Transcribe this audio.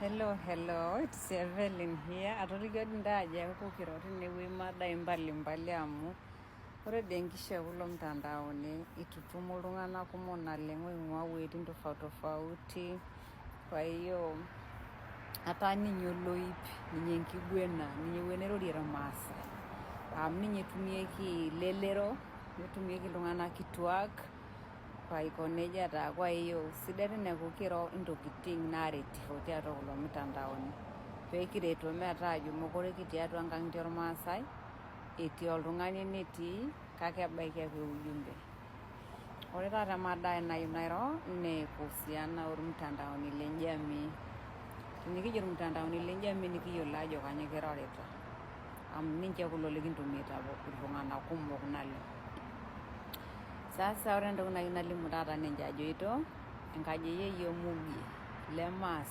Hello, hello, it's Evelyn here. Atolikio dii ntae ajo eeku kiro tenewueji madai mbalimbali amu ore dii enkishui e kulo mtandaoni itutumo iltung'anak kumok naleng oing'ua wuejitin tofauti tofauti. Kwa hiyo etaa ninye oloip, ninye enkiguena, ninye ewueji nairorie irmaasai amu ninye etumieki lelero, netumieki iltung'anak kituak aiko nejia taa. Kwa hiyo sidai teneeku kiro intokitin naaretisho tiatua kulo mitandaoni pee kireto metaa ajo mekure kitii atua nkang'itie ormaasai etii oltung'ani netii kake ebaiki ake ujumbe. Ore taata emada ai nayieu nairo naa kuhusiana ormutandaoni le jamii. Tenikijo irmutandaoni le jamii nikiyiolo ajo kanyoo kirorita amu ninche kulo likintumiita iltung'anak kumok naleng. Sasa ore entoki nayieu nalimu taata ninche ajoito enkaji e yeyio Mugie le Maas.